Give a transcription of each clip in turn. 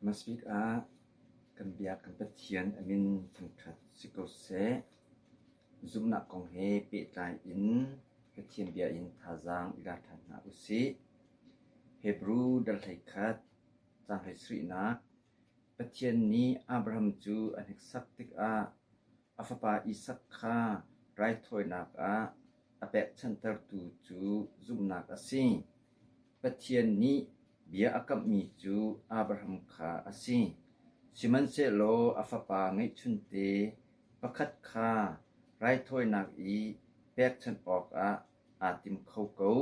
Hmasabik ah kan biak kan Pathian a min thangṭhat si ko seh. Zumhnak kong he pehtlai in Pathian bia in thazaang i la ṭhan hna usih. Hebru dal 11 caang 17nak Pathian nih Abraham cu a hneksak tikah a fapa Isak kha raithawinak ah a pekchanhtertu cu zumhnak a si. Pathian nih bia a kamhmi cu Abraham kha a si. Sihmanhsehlaw a fapa ngeihchunte pakhat kha raithawinak i pekchanh awkah aa tim kho ko.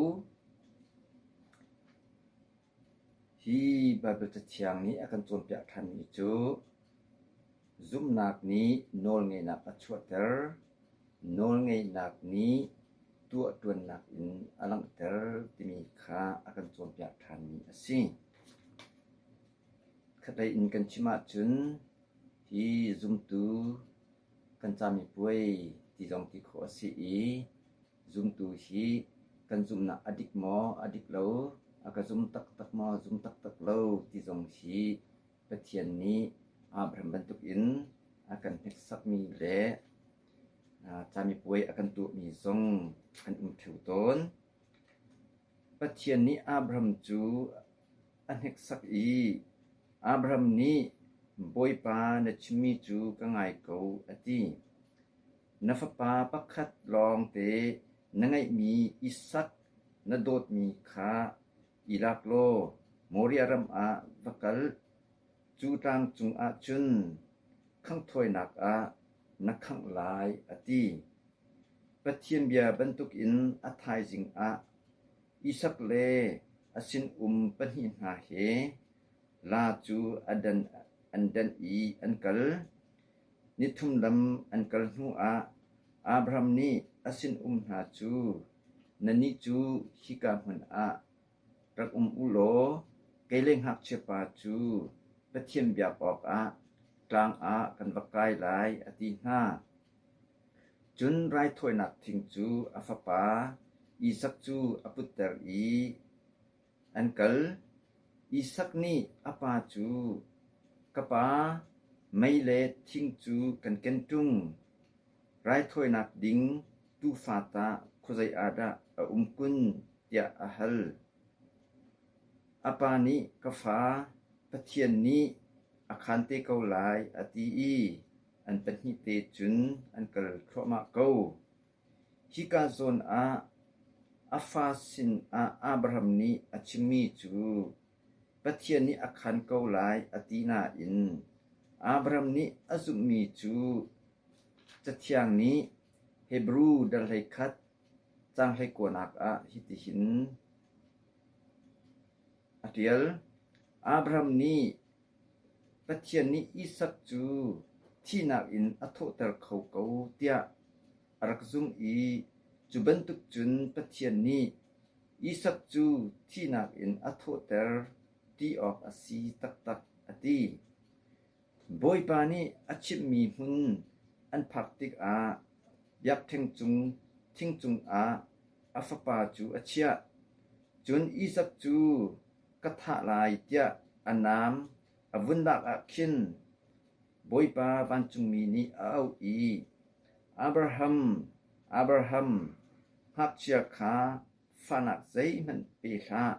Hi Baibal Cathiang nih a kan cawnpiak ṭhanmi cu zumhnak nih nawlngeihnak a chuahter, nawlngeihnak nih tuahṭuannak in a langhter timi kha a kan cawnpiak ṭhanmi a si. Khatlei in kan chim ahcun hi zumtu kan camipuai ti zong ti khawh a si i Zumtu hi kan zumhnak a dik maw, a dik lo, a ka zum taktak maw, zum taktak lo ti zong hi Pathian nih Abraham bantukin a kan hneksakmi le camipuai a kan tuahmi zong an um ṭheo tawn. Pathian nih Abraham cu a hneksak i Abraham nih Bawipa na chimmi cu ka ngai ko a ti. Na fapa pakhat lawngte na ngeihmi Isak na dawtmi kha i lak law Moriah ram ah va kal. Cu tlang cungah cun khanghthawinak ah na khangh lai, a ti. Pathian bia bantukin a thaizing ah Isak le a sinum pahnih hna he laa cu an danh i an kal. Nithum lam an kal hnuah Abraham nih a sinum hna cu, “Nannih cu hika hmun ah rak um u law kei le ngakchiapa cu Pathian biak awkah tlang ah kan va kai lai,” a ti hna. Cun raithawinak thing cu a fapa Isak cu a putter i An kal. Isak nih a pa cu, “Ka pa, mei le thing cu kan ken ṭung. Raithawinak ding tuufa tah khuazei ah dah a um kun?” tiah a hal. A pa nih, “Ka fa, Pathian nih a khaan te ko lai,” a ti i an pahnihte cun an kal thluahmah ko. Hika zawn ah a fa sinah Abraham nih a chimmi cu Pathian nih a khan ko lai a ti nain Abraham nih a zumhmi cu Cathiang nih Hebru dal 11 caang 19 ah hitihin a ṭial. Abraham nih Pathian nih Isak cu thihnak in a thawhter kho ko tiah a rak zumh i cu bantuk cun Pathian nih Isak cu thihnak in a thawhter ti awk a si taktak a ti. Bawipa nih a chimhmi hmun an phak tikah biakṭheng cung thing cungah a fapa cu a chiah. Cun Isak cu ka thah lai tiah a naam a vun lak ah khin Bawipa vancungmi nih a auh i, Abraham, Abraham, ngakchia kha fahnak zeihmanh pe hlah.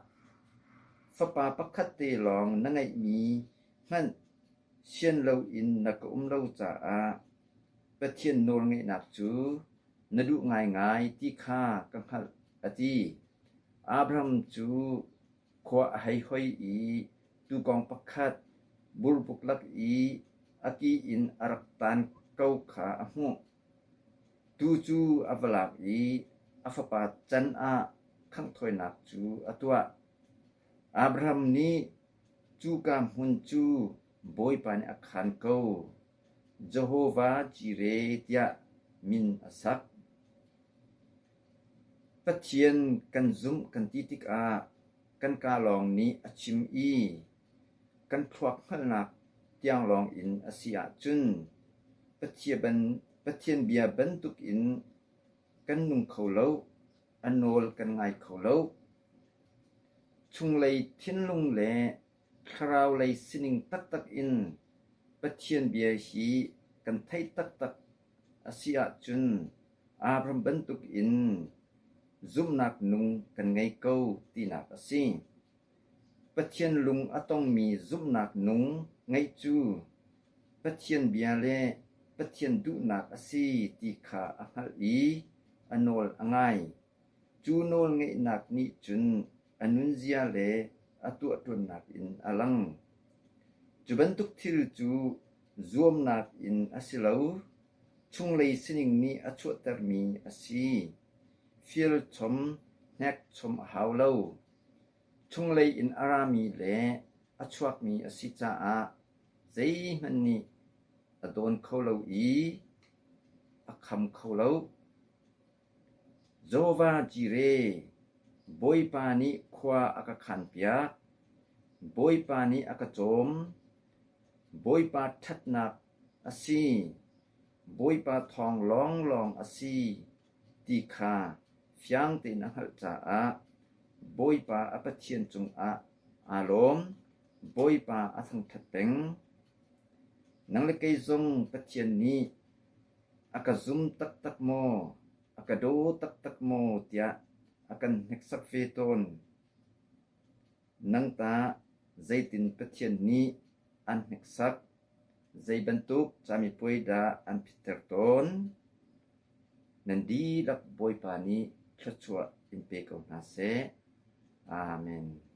Fapa pakhat te lawng na ngeihmi hmanh sian loin na ka um lo caah Pathian nawlngeihnak cu na duh ngaingai ti kha ka hngalh, a ti. Abraham cu khua a hei hoi i tuukawng pakhat burbuk lak i a ki in a rak tan ko kha a hmuh. Tuu cu a va lak i a fapa can ah khanghthawinak cu a tuah. Abraham nih cuka hmun cu Bawipa nih a khaan ko, Jehovah Jireh tiah min a sak. Pathian kan zumh kan ti tikah kan kaa lawng nih a chim i kan thluak hngalhnak tiang lawng in a si ahcun Pathian bia bantukin kan nung kho lo, a nawl kan ngai kho lo. Chunglei thinlung le. Thlarau lei sining taktak in Pathian bia hi kan theih taktak a si ahcun Abraham bantukin zumhnak nung kan ngei ko tinak a si. Pathian lung a tongmi zumhnak nung ngeih cu Pathian bia le Pathian duhnak a si ti kha a hngalh i a nawl a ngai. Cu nawlngeihnak nih cun a nunzia le a tuahṭuannak in a lang. Cu bantuk thil cu zuamnak in a si lo, chunglei sining nih a chuahtermi a si. Fialchom, hnekchom a hau lo. Chunglei in a rami le a chuakmi a si caah zeihmanh nih a dawn kho lo i a kham kho lo. Jehovah Jireh, Bawipa nih khua a ka khanpiak, Bawipa nih a ka cawm, Bawipa ṭhatnak a si, Bawipa thawng lawnglawng a si ti kha fiang tein a hngalh caah Bawipa a Pathian cungah aa lawm, Bawipa a thangṭhat peng. Nang le kei zong Pathian nih A ka zum taktak maw, a ka daw taktak maw tiah a kan hneksak ve tawn. Nang tah zeitin Pathian nih aan hneksak? Zei bantuk camipuai dah aan phitter tawn? Nan dihlak Bawipa nih thluachuah in pe ko hna seh. Amen.